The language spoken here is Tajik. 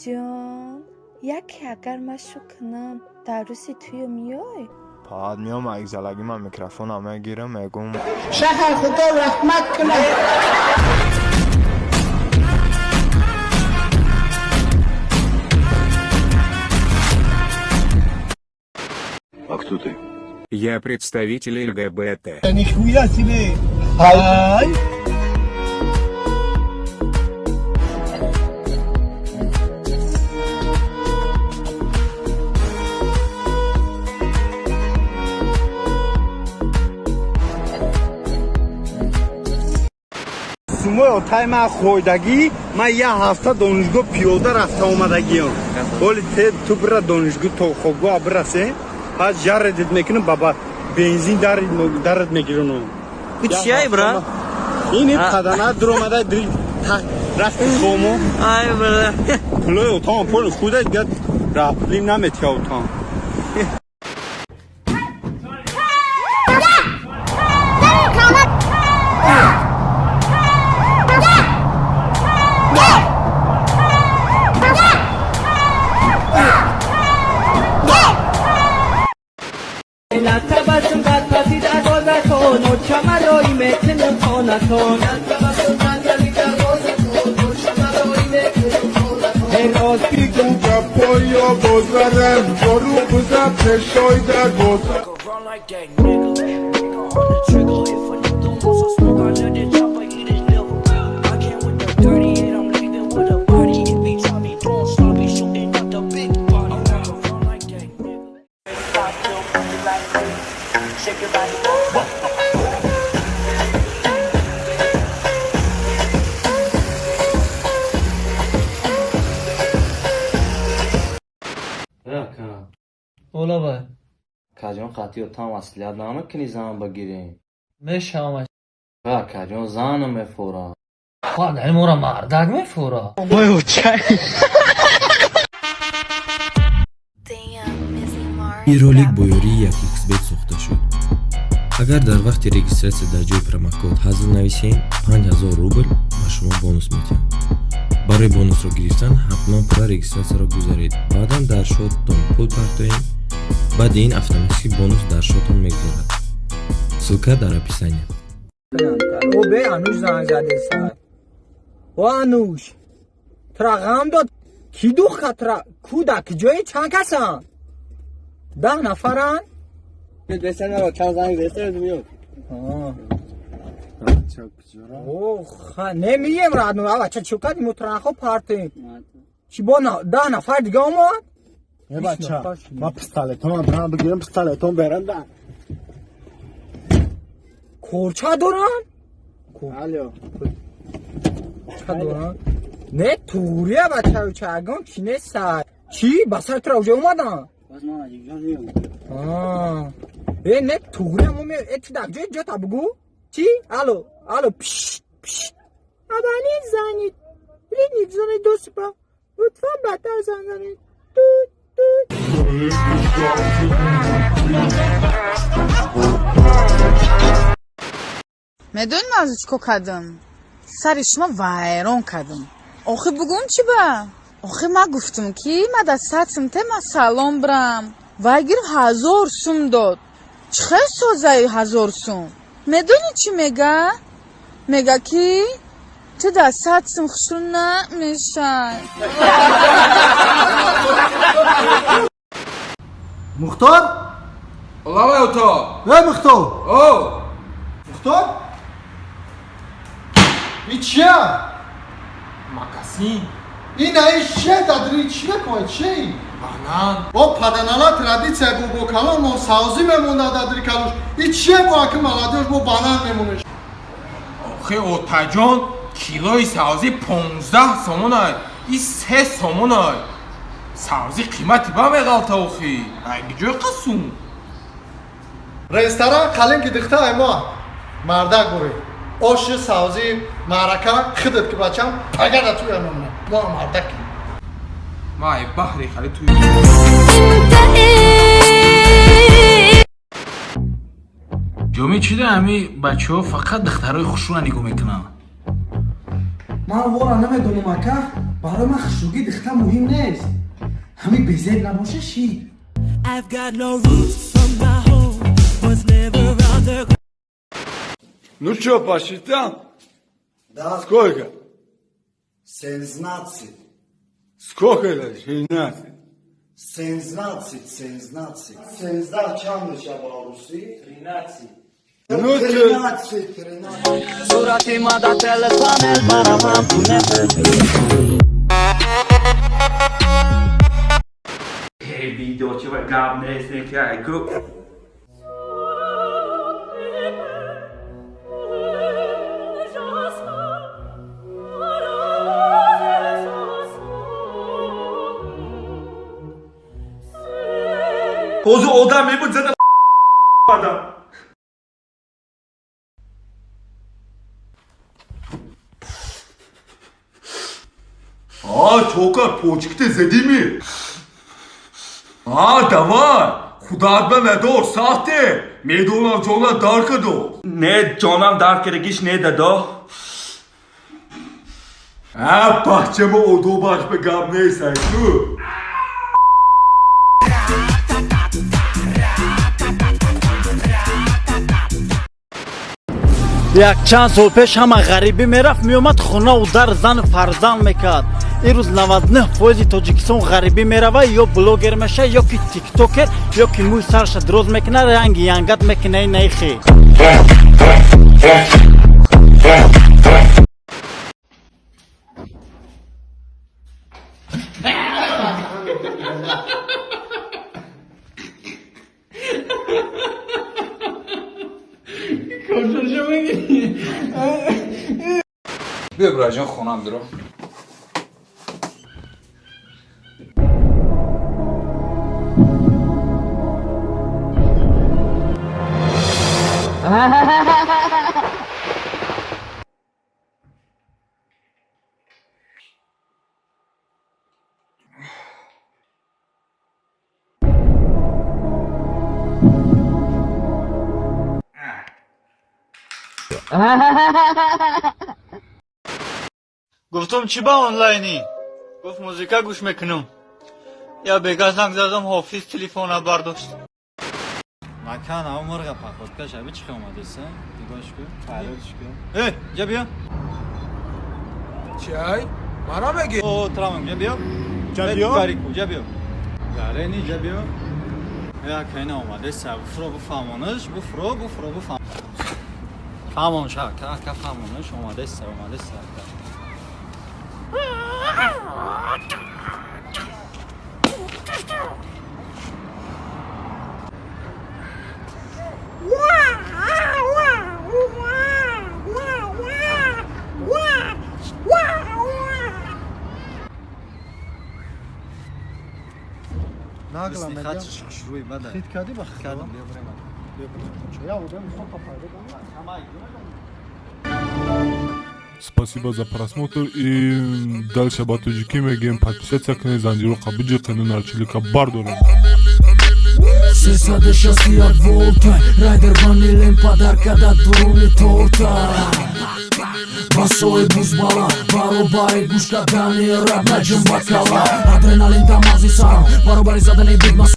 Ҷон, яке агар ман шу кунам, дар рӯзи тӯё меёй? Паат меом, акзалаги ман микрофонам мегирам, мегум: Шаҳар Худо раҳмат кунад. А кто ты? Я представитель ЛГБТ. Нихуя себе! Ай! Сумои отай ман хойдагӣ, ман як ҳафта донишгоҳ пиёда рафта омадагиам. Оли те ту бира донишгоҳ то хобгоҳ бирасе, пас жаредит мекунам, баба бензин дарад мегиронам. Чияй, бра? Ини қадана дуромада рафти хомо. Ай, бра. Пулои отам, пули худа дигар раплим наметия отам. Run like that nigga. On the trigger. If a nigga wants some smoke, I let it chopper eat his liver. I came with the 38, I'm leaving with a body. If he try me doing sloppy, shooting out the big body. I run like that nigga. Shake your body. Рака. Ола бай. Каҷон, қатъиё там маслиҳат намекунӣ, зан багирем? Мешавам. Ракаҷон, зану мефора. Падаи мора мардак мефура. Ин ролик бо ёрии 1xBet сохта шуд. Агар дар вақти регистрация дар ҷои промокод ҳазл нависем, 5000 рубл ба шумо бонус медиҳанд. Барои бонусро гирифтан ҳатман пурра регистрацияро гузаред, баъдан дар шоттон пул партоед. Баъди ин автоматически бонус дар шоттон мегузарад. Ссылка дар описания. О, бе Ануш занг заде сай. О, Ануш. Тра ғам дод. Ки духа тра куда ҷои чанд касан? 10 нафаран? Чанд занг меёд. О, немием радну. Ава ча чӯ кардим мутранхо партем. Чи бо 10 нафар дига омад? Е, бача, ман пистолетонам бирам бигирам, пистолетон берам да. Корча доран? Алло. Ча доран? Не, туғрия бача, чагон чи неста. Чи ба сар тура уже омадан? А. Э, не, туғрия мо э, ту дар ҷои ҷота бугу? Чи? Алло, алло, пш, пш. Абонент занят. Линии зоны доступа. Лутфан баъдтар занг занед. Тут, тут. Медонӣ, ман аз чӣ кор кардам? Сари шумо вайрон кардам. Охи, бугум чӣ ба? Охи, ман гуфтам, ки ма да 100 сум те, ма салон бирам. Вай гирифт, 1000 сум дод. Чӣ хел созаи 1000 сум? Медонӣ, чӣ мега? Мега, ки ту дар 100 сум хушрӯ намешай. Мухтор? Лавай ото. Э, Мухтор! О! Мухтор? И чия? Макасин. Ина и чия дадри чия кой чия? Банан. О, паданала традиция бобо калон мо савзӣ мемонад дадри калош. И чия бо аки молодёжь бо банан мемонеш? Охе, отаҷон, килои савзӣ 15 сомонай. И 3 сомонай. Савзӣ қимати ба меғалта охи. Ай ҷой қасум. Ресторан қалим ки дихта ай мо. Мардак бури. Оши савзӣ маърака хидат ки бачам пагада туя мемона. Мо мардак. Ма ай баҳри хали туй. Ҷомӣ, чида ҳами бачаҳо фақат духтарои хушрӯа нигоҳ мекунанд? Ман вора намедонам, ака. Барои ман хушрӯгии духтар муҳим нест, ҳамин безеб набоша шид. I've got no roots from my home, was never on the Ну что, посчитал? Да. Сколько? 17. Сколько это? 16. 17, 17. 13 чанд меша ба русӣ? 13. Ну, 13, 13. Сурати мада телепанел баравам тунел. Видео гап нест, не ки айку. Ҳозир одам мебуд, зада адам. А, чока, почките задими? А, давай! Худат ба надор, сахте! Медонам, ҷонам дар кадо. Не, ҷонам дар кардагиш не, дадо. А, бачамо одобаш ба гап нест, айку. Як чанд сол пеш ҳама ғарибӣ мерафт, меомад, хонаву дар, зану фарзанд мекард. Имрӯз 99 фоизи Тоҷикистон ғарибӣ мерава, ё блогер меша, ё ки тиктокер, ё ки мӯи сарша дроз мекуна, ранги янгат мекуна, наихе. Биё, бираҷон, хонам дуро. Гуфтум, чӣ ба онлайнӣ? Гуфт, музыка гӯш мекунам. Я бега занг задам, Ҳофиз телефона бардошт. Макан, ав мурға походка шаби чӣ омадеса? Нигоҳш кун, фарёдш кун. Э, ҷа биё. Чай? Мара меги? О, трамам, ҷа биё. Ҷа биё? Барику, ҷа биё. Гарени, ҷа биё. Я кайна омадеса, буфро, буфаҳмонаш, буфро, буфро, буфаҳм. Фаҳмонш, ака, ака, фаҳмонаш, омадеса, омадеса, ака. Нагла мега. Хушрӯи бада. Хит кардӣ ба хит? Кардам, биё бирем. Я одам хопа пайдо. Спасибо за просмотр и дальше ба тоҷикӣ мегӯем: подписаться кунед, занҷироқа биҷиқену нарчилика бардорем. 361 волта райдер ванилен подарка да дуруни торта. Басои бузбала баробари гӯш кардани рап наҷум бакала, адреналин дар мағзи сарам баробари задани бигма.